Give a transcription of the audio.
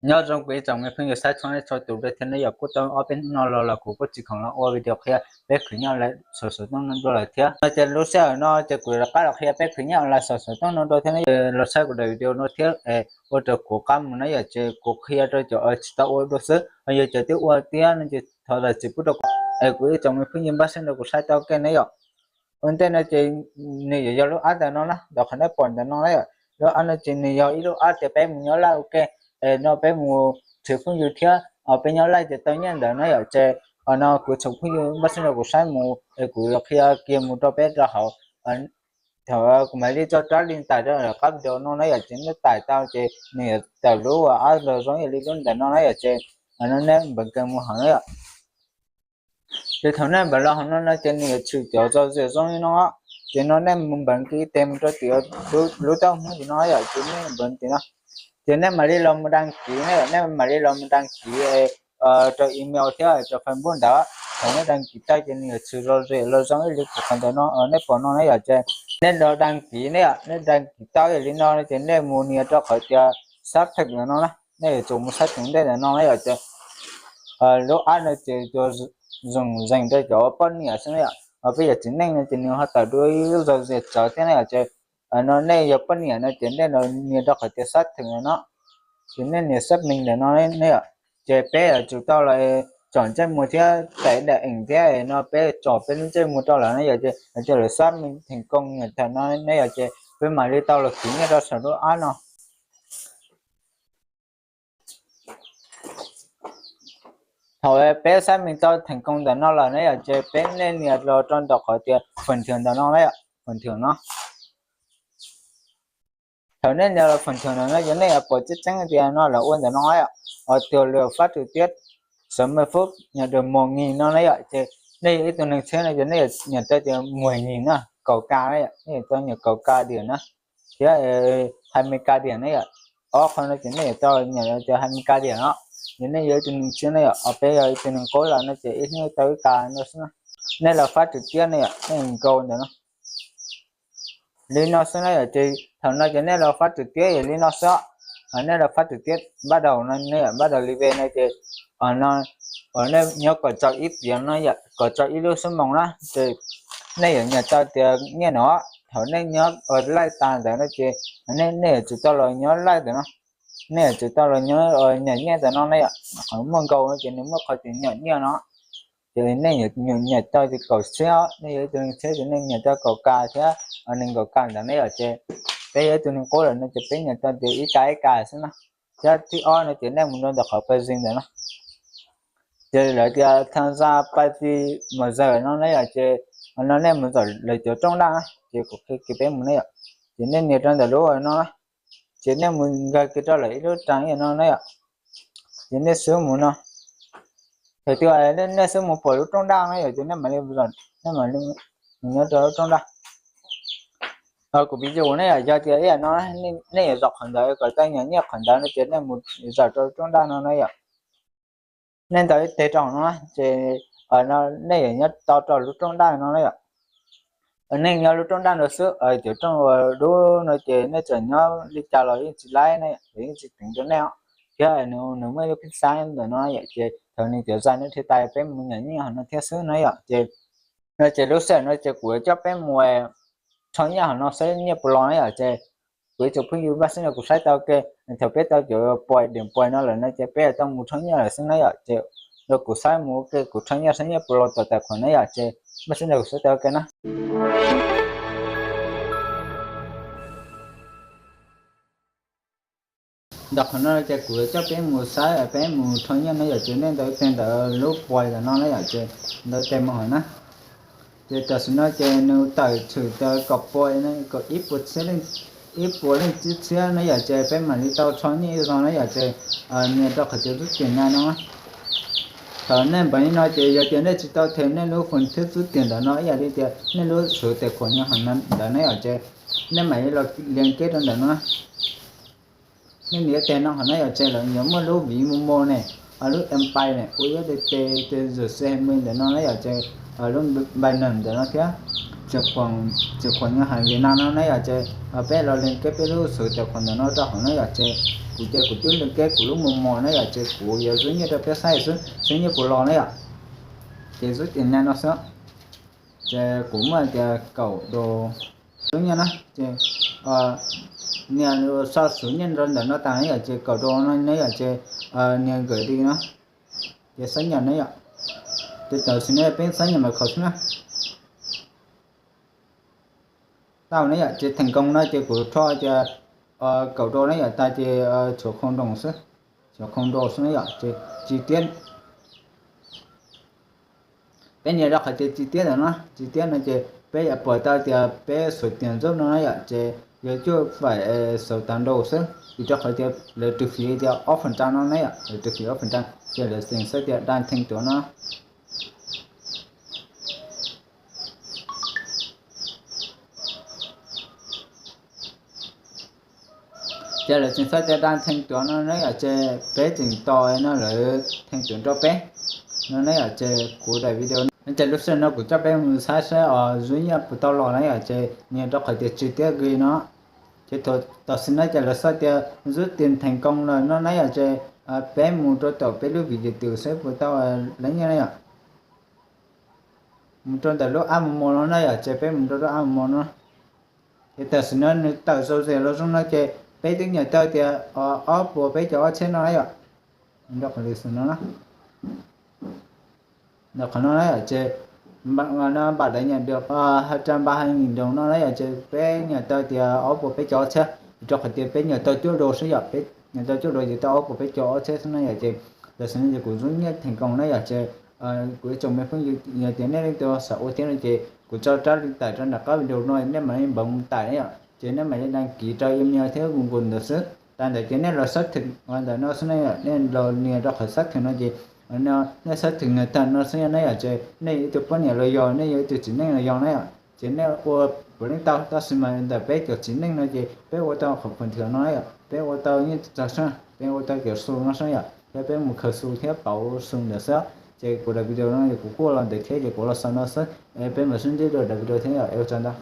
Nyob zoo kuv ib tsoom me phooj ywg saib txhua leej txhua tus thiab ne yom. Kuj tau ob peb hnub no los los kuv kuj tsis khoom los ua video qhia peb khwv nyiaj online saum xov tooj no dua lawm thiab no ces lub sij hawm no ces kuv rov qab los qhia peb khwv nyiaj online saum xov tooj no dua thiab ne yom. Los saib kuv daim video no thiab es ua rau kuv qab mus na yom, ces kuv qhia rau cov tsis tau ua dua xwb, yog cov twb ua tiag no ces thov zam txim pub rau kuv. Es kuv ib tsoom me phooj ywg npaj siab nrog kuv saib tau ua ke ne yom. Ua ntej no ces nws yuav yog lub app ntawm no na, ntawm qhov nej pom ntawm no na yom. Lub app no ces nws yog ib lub app tias peb mus nyob Laj ua ke, es no peb mus nrhiav phooj ywg thiab peb nyob Laj ces tau nyiaj ntawd na yom. Ces no kuv tsoom phooj ywg npaj siab nrog kuv saib mus es kuv yuav qhia kiag mus rau peb rau hauv. Thaum kuv mam li tso rab li ntais rau qab video no na yom, ces nej tais tau ces nws yuav tawm lub app los zoo ib yam li lub ntawm no na yom, ces no nej npeev kiag mus hauv na yom. Ces thaum nej npeev los hauv no no ces nws yuav tshwm cov zauv zim zoo li no, ces no nej mus npeev kiag ib teg mus rau tim lub taub hmoov tim no yom, ces nej npeev tim no. Ces nej mam li los mus đăng ký ne yom, nej mam li los mus đăng ký rau email thiab rau Facebook ntawd. Thaum nej đăng ký tag ces nws yuav tshwm zauv zim los zoo ib yam li kuv qhov ntawm no nej pom no na yom, ces nej los đăng ký ne yom, nej đăng ký tau ib yam li no ces nej mus nias rau qhov tias xác thực ntawm no na, nej yuav tsum mus xác thực ntej ntawm no na yom, ces lub app no ces yuav zoo zeem rau cov poj niam xwb na yom. Peb yog txiv neej no ces nws ho tawm dua ib lub zauv zim tsawv thiab na yom, ces no nej yog poj niam no ces nej los nias rau qhov tias xác thực ntawm no, ces nej nias xác minh ntawm no ne yom. Ces peb yuav tsum tau los tsom ntsej muag thiab tais dam eem thiab no peb tsom peb lub ntsej muag rau lawm ne yom, ces lawv xác minh thành công no ne yom, ces peb mam li tau los khwv nyiaj rau saum lub app no. Thaum peb xác minh tau thành công ntawm no lawm ne yom, ces peb nej nias los rau ntawm qhov tias phần thưởng ntawm no na yom, phần thưởng no. Thaum nej nias los phần thưởng ntawm no ces nej yuav pom tseeb tseeb tias no lawv ua ntawm no yom, ua tias lawv phát trực tiếp sáu mươi phút nhận được một nghìn no na yom, ces nej yog ib tug neeg tshiab no ces nej yuav nyuam tau tias mười nghìn na, cầu cài na yom, nej yuav tau nyuam cầu cài điểm na, thiab hai mươi cài điểm na yom. Ob qho no ces nej yuav tau nyuam tias hai mươi cài điểm no. Ces nej yog ib tug neeg tshiab na yom, peb yog ib tug neeg qub lawm no ces ib hnub tau ib cài no xwb na. Nej los phát trực tiếp na yom, nej nkaus ntawm no li no xwb na yom, ces thaum no ces nej los phát trực tiếp yog li no xwb. Nej los phát trực tiếp bắt đầu no, nej bắt đầu live no ces no nej nyob kom txog ib tiam no yom, kom txog ib lub xuab moos na ces nej yuav nyuam tau tias nyiaj no. Thaum nej nyob live tas ntawd no ces nej yuav tsum tau los nyob live ntawm no, nej yuav tsum tau los nyob nyam nyiaj ntawm no na yom. Qhov muaj nkaus no ces nws muaj qhov tias nyam nyiaj no, ces nej nyuam tau tias kaum tshiab, nej yog ib tug neeg tshiab ces nej nyuam tau kaum cài thiab nees nkaum cài ntawd na yom, ces peb yog ib tug neeg qub lawm no ces peb nyuam tau tias ib cài ib cài xwb na. Thiab thib ob no ces nej mus rau ntawm qhov pawg zis ntawm no, ces lawv tias tham gia party mus zaum no na yom, ces no nej mus zaum lawv cov rooj daj na, ces kuv qhia kiag peb mus na yom. Ces nej nias rau ntawm lub no na, ces nej mus nkag kiag rau lawv ib lub trang ib yam no na yom, ces nej xub mus no. Thaum twg nej xub mus pom lub rooj daj na yom, ces nej mam li, nej mam li mus nyob rau lub rooj daj. Kuv piv txwv ne yom, yog tias ib yam no nej yuav zaum qhov ntawd kom tau nyam nyiaj qhov ntawd no ces nej mus zaum rau lub rooj daj no na yom. Nej ntaus ib teg rau hauv no ces no nej yuav nyob tau rau lub rooj daj no na yom. Nej nyob lub rooj daj no xwb, cov rooj dub no ces nej txawm nyob li cas los yeej tsis laib ne, yeej tsis teev rau nej os. Thiab nws muaj ib lub phib xab ntawm no yom, ces thaum nws cov zais no dhia tas peb mus nyam nyiaj hauv no thiab xwb na yom. Ces no ces lub sij hawm no ces kuv coj peb mus rho nyiaj hauv no saib nyiaj puas los na yom. Ces kuv ib tsoom phooj ywg npaj siab nrog kuv saib tau ua ke, thaum peb tau cov pais, điểm pais no lawm no ces peb yuav tau mus rho nyiaj lawm xwb na yom. Ces nrog kuv saib mus ua ke, kuv rho nyiaj saib nyiaj puas los tom tài khoản na yom. Ces npaj siab nrog kuv saib tau ua ke na. Ntawm qhov no ces kuv coj peb mus saib peb mus rho nyiaj na yom. Ces nej ntaus ib teg ntawm lub pais ntawm no na yom, ces ntaus ib teg mus hauv na. Ces tam sim no ces nws tawm tshwm tias kaum pais, kaum ib puas txhiab, ib puas leej tsib txhiab na yom. Ces peb mam li tau rho nyiaj ib zaug na yom. Ces nias rau qhov tias rút tiền ngay no. Thaum nej npeem li no ces yog tias nej tsis tau them nej lub phần thưởng rút tiền ntawm no ib yam li tias nej lub số tài khoản nyob hauv ntawd na yom, ces nej mam li los liên kết rau ntawm no. Nej nias teg no hauv na yom, ces lawv yuav muaj lub ví Momo ne, lub Mpay ne, ua ib teg tes zawm xe hai mươi ntawm no na yom, ces lub Binance ntawm no thiab tài khoản ngân hàng Việt Nam no na yom. Ces peb los liên kết peb lub số tài khoản ntawm no rau hauv na yom, ces Kuv ces kuv twb nrog keb kuv lub mos mos na yom, ces kuv yuav zub nyiaj rau peb saib xwb, zub nyiaj puas los na yom. Ces zub tias nag no xwb, ces kuv muaj tias kaum do zub nyiaj na, ces nias sau zub nyiaj rau ntawm no tas na yom, ces kaum do no na yom, ces nias nkawm li no, ces xab nyam na yom. Ces tam sim no peb xab nyam mas khaus xwb na. Tau na yom, ces theem koos no ces kuv rho tias kaum do na yom tas ces tshuav khoo do xwb, tshuav khoo do xwb na yom, ces chi tiab. Peb nias rau qhov tias chi tiab ntawm no, chi tiab no ces peb yuav pom tau tias peb xuas tias ntxub no na yom, ces yuav cuaj faim xaus tag nrho xwb, vim rau qhov tias lawv rwg fiv tias ob feem ntau no na yom, lawv rwg fiv ob feem ntau, ces lawv tseem xaiv tias daj theej tuav no. Ces lawv tseem xaiv tias daj theej tuav no na yom, ces peb tseem tos no lawv theej tuav rau peb no na yom, ces kuv daim video no ces lub sij hawm no kuv coj peb mus saib saib os zub nyiaj puas tau los na yom, ces nias rau qhov tias chi tiab li no. Ces tam sim no ces lawv xaiv tias zub tias theem koos lawm no na yom, ces peb mus rau tom peb lub viv yim twm saib puas tau lawv nyiaj na yom. Mus rau ntawm lub ab mos mos no na yom, ces peb mus rau lub ab mos mos no. Ces tam sim no nws tawm zom zaws los zoo no ces peb twb nias tau tias ob puas peb caug ob txhiab no na yom. Nrog qhov lwm xwm no, nrog qhov no na yom, ces npam daim nyam dua ha ra npam ha nyiam doos no na yom, ces peb nias tau tias ob puas peb caug ob txhiab, rau qhov tias peb nias tau cuaj do xwb yom, peb nias tau cuaj do ces tau ob puas peb caug ob txhiab xwb na yom, ces tam sim no ces kuv zub nyiaj theem koos na yom, ces kuv ib tsoom me phooj ywg yog tias nej leej twg xav ua thiab no ces kuv tso rab link tải rau nram qab video no, nej mam li npaj mus tải na yom, ces nej mam li đăng ký rau email thiab Google ntawd xwb. Tas ntawd ces nej los xác thực ntawm no xwb na yom, nej los nias rau qhov xác thực no ces nej xác thực nws tag no xwb na yom, ces nej yog ib tug poj niam los yog nej yog ib tug txiv neej los yog na yom, ces nej ua puav leej tau. Tab sis mas ntawm peb cov txiv neej no ces peb ua tau qhov phần thưởng no na yom, peb ua tau nyiaj txiag xwb, peb ua tau cov xu no xwb yom, thiab peb mus khaws xu thiab pauv xu ntawd xwb. Ces kuv daim video no kuv kuj los ntev thiab ces kuv los xaus no xwb, peb mam sib ntsib dua daim video thiab yom, ua tsaug ntau.